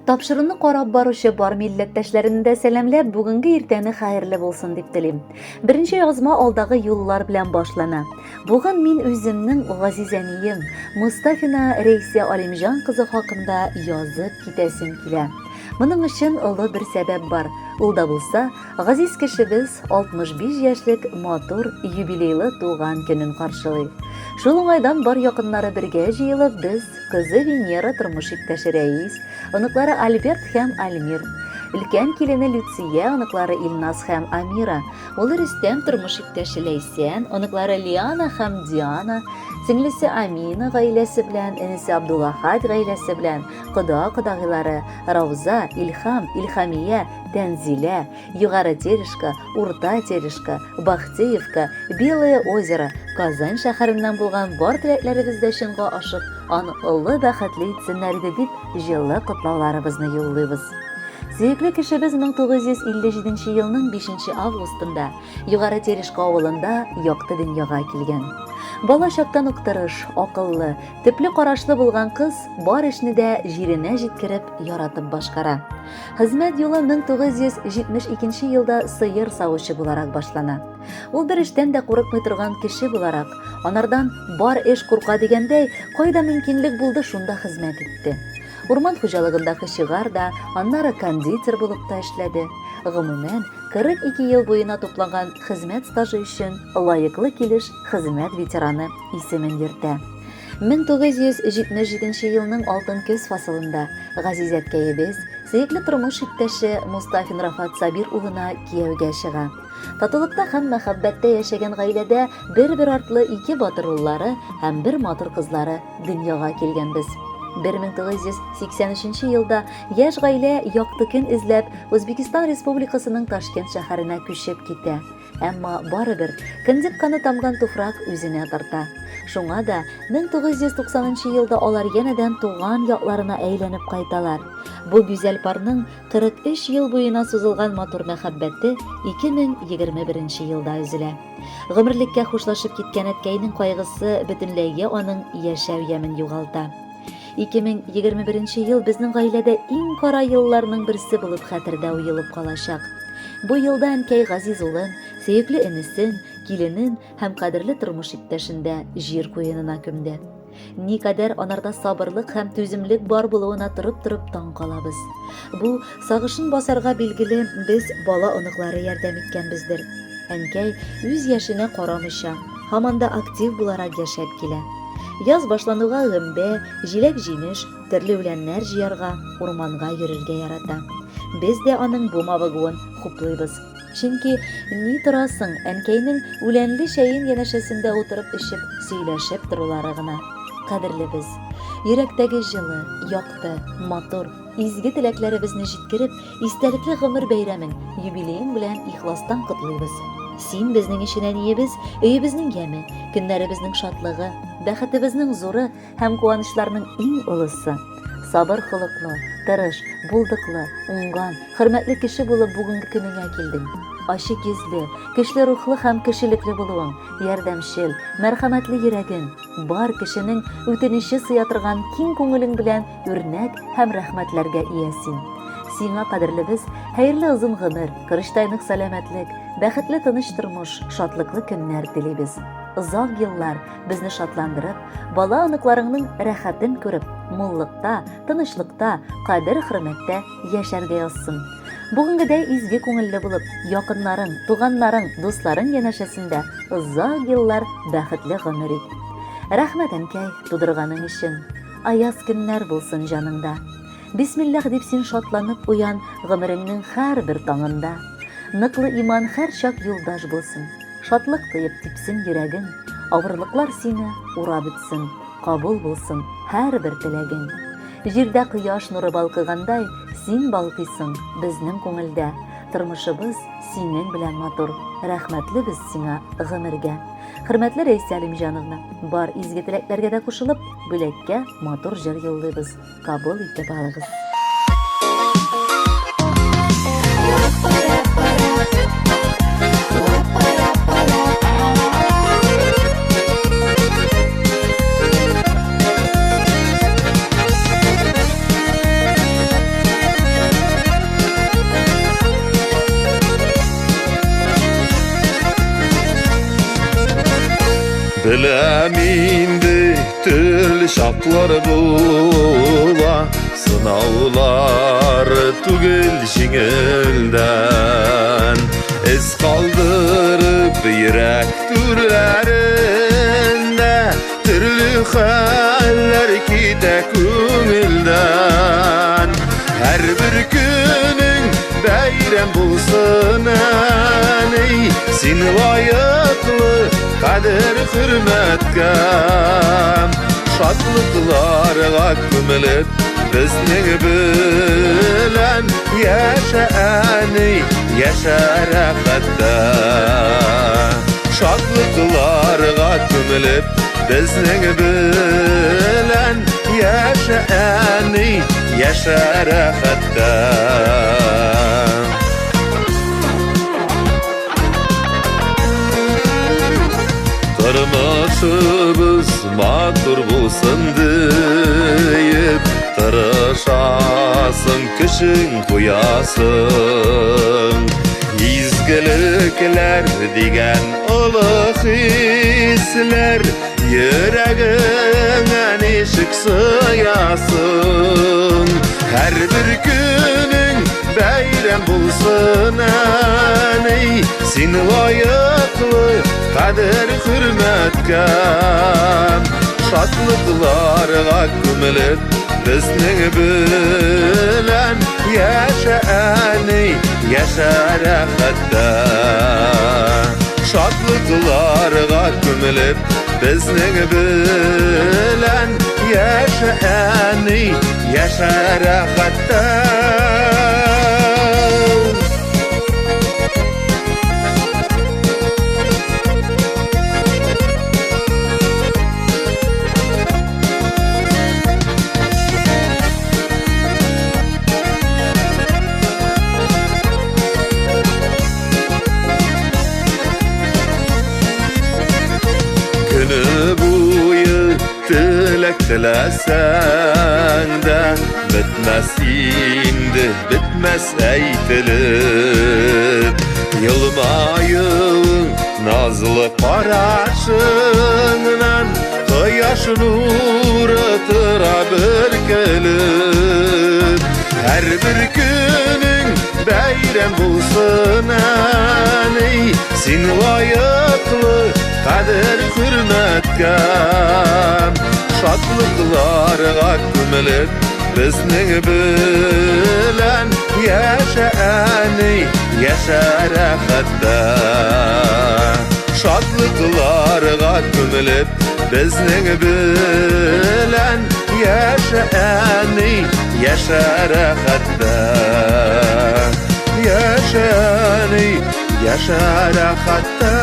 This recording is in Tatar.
Тапшыруны карап баручы бар милләттәшләрне дә сәламләп, бүгенге иртәне хәерле булсын дип телим. Беренче язма алдагы юллар белән башлана. Бүген мин үземнең газиз әнием Мустафина Рәйсә Алимҗан кызы хакында язып китәсем килә. Моның өчен олы бер сәбәп бар. Ул да булса, газиз кешебез 65 яшьлек матур юбилейлы туган көнен каршылый. Шул уңайдан бар якыннары бергә җыелып, без Кызы Венера тормыш иптәше Рәис, оныклары Альберт һәм Альмир, өлкән килене Люция, оныклары Илназ һәм Амира, улы Рөстәм тормыш иптәше Ләйсән, оныклары Лиана һәм Диана, сеңлесе Амина гаиләсе белән, энесе Абдулахат гаиләсе белән, кода-кодагыйлары Рауза, Илһам, Илһамия, Тәнзилә, Югары Терешка, Урта Терешка, Бахтеевка, Белое озеро, Казань шәһәреннән булган бар теләкләребез дә чынга ашып, аны олы бәхетле итсеннәр иде дип җылы котлауларыбызны юллыйбыз. Сөекле кешебез 1957 елның 5 августында Югары Терешка авылында якты дөньяга килгән. Бала чактан ук тырыш, акыллы, төпле карашлы булган кыз бар эшне дә җиренә җиткереп, яратып башкара. Хезмәт юлы 1972 елда сыер савучы буларак башлана. Ул бер эштән дә курыкмый торган кеше буларак, анардан бар эш курка дигәндәй, кайда мөмкинлек булды, шунда хезмәт итте. Урман хуҗалыгында кочегар да, аннары кондитер булып та эшләде. Гомумән, 42 ел буена тупланган хезмәт стажы өчен лаеклы килеш хезмәт ветераны исемен йөртә. 1977 елның алтын көз фасылында газиз әткәебез, сөекле тормыш иптәше Мустафин Рафат Сабир улына кияүгә чыга. Татулыкта һәм мәхәббәттә яшәгән гаиләдә бер-бер артлы ике батыр уллары һәм бер матур кызлары дөньяга килгәнбез. 1983 елда яшь гаилә якты көн эзләп Үзбекистан Республикасының Ташкент шәһәренә күчеп китә. Әмма барыбер кендек каны тамган туфрак үзенә тарта. Шуңа да 1990 елда алар янәдән туган якларына әйләнеп кайталар. Бу гүзәл парның 43 ел буена сузылган матур мәхәббәте 2021 елда өзелә. Гомерлеккә хушлашып киткән әткәйнең кайгысы бөтенләйгә аның яшәү ямен югалта. 2021 ел безнең гаиләдә иң кара елларның берсе булып хәтердә уелып калачак. Бу елда әнкәй газиз улын, сөекле энесен, киленен һәм кадерле тормыш иптәшен дә җир куенына күмде. Никадәр анарда сабырлык һәм түземлек бар булуына торып-торып таң калабыз. Бу сагышын басарга билгеле без бала-оныклары ярдәм иткәнбездер. Әнкәй үз яшенә карамыйча, һаман да актив буларак яшәп килә. Яз башлануга гөмбә, җиләк-җимеш, төрле үләннәр җыярга, урманга йөрергә ярата. Без дә аның бу мавыгуын хуплыйбыз. Чөнки ни торасың, әнкәйнең үләнле чәен янәшәсендә утырып эчеп, сөйләшеп торулары гына. Кадерлебез, йөрәктәге җылы, якты, матур, изге теләкләребезне җиткереп, истәлекле гомер бәйрәмең, юбилеең белән ихластан котлыйбыз. Син безнең өчен әниебез, өебезнең яме, көннәребезнең шатлыгы, бәхетебезнең зуры, Һәм куанычларның иң олысы. Сабыр холыклы, тырыш, булдыклы, уңган, хөрмәтле кеше булып бүгенге көнеңә килдең. Ачык йөзле, көчле рухлы һәм кешелекле булуың, ярдәмчел, мәрхәмәтле йөрәгең, бар кешенең үтенече сыя торган киң күңелең белән үрнәк һәм рәхмәтләргә ия син. Сиңа, кадерлебез, хәерле озын гомер, корычтай нык сәламәтлек, бәхетле тыныч тормыш, шатлыклы көннәр телибез. Озак еллар безне шатландырып, бала-оныкларыңның рәхәтен күреп, муллыкта, тынычлыкта, кадер-хөрмәттә яшәргә язсын. Бүгенгедәй изге күңелле булып, якыннарың, туганнарың, дусларың янәшәсендә озак еллар бәхетле гомер ит. Рәхмәт, әнкәй, тудырганың өчен. Аяз көннәр булсын җаныңда. Бисмиллах дип син шатланып уян гомереңнең һәрбер таңында. Ныклы иман һәрчак юлдаш булсын. Шатлык тоеп типсен йөрәгең, Авырлыклар сине урап үтсен, Кабул булсын һәрбер теләгең. Җирдә кояш нуры балкыгандай, Син балкыйсың безнең күңелдә. Тормышыбыз синең белән матур, Рәхмәтле без сиңа гомергә. Хөрмәтле Рәйсә Әлимҗановна, бар изге теләкләргә дә кушылып, бүләккә матур җыр юллыйбыз. Кабул итеп алыгыз. Беләм инде төрле чаклар була, сынаулар түгел җиңелдән. Эз калдырып йөрәк түрләрендә, төрле хәлләр китә күңелдән. Һәрбер көнең бәйрәм булсын, әни, син лаеклы кадер хөрмәткә. Шатлыкларга күмелеп, безнең белән яшә, әни, яшә рәхәттә. Шатлыкларга күмелеп, безнең белән яшә, әни, яшә рәхәттә. Тормышыбыз матур булсын диеп, тырышасың, көчең куясың. Изгелекләр дигән олы хисләр йөрәгеңә ничек сыясың. Һәрбер көнең бәйрәм булсын, әни, син лаеклы кадер хөрмәткә. Шатлыкларга күмелеп, безнең белән яшә, әни, яшә рәхәттә. Шатлыкларга күмелеп, безнең белән яшә, әни, яшә рәхәттә. Көне буе теләк теләсәң дә, бетмәс инде, бетмәс әйтелеп. Елмаюың, назлы карашыңнан кояш нуры тора бөркелеп. Һәрбер көнең бәйрәм булсын, әни, син лаеклы кадер хөрмәткә. Шатлыкларга күмелеп, безнең белән яшә, әни, яшә рәхәттә. Шатлыкларга күмелеп, безнең белән яшә, әни, яшә рәхәттә. Яшә, әни, яшә рәхәттә.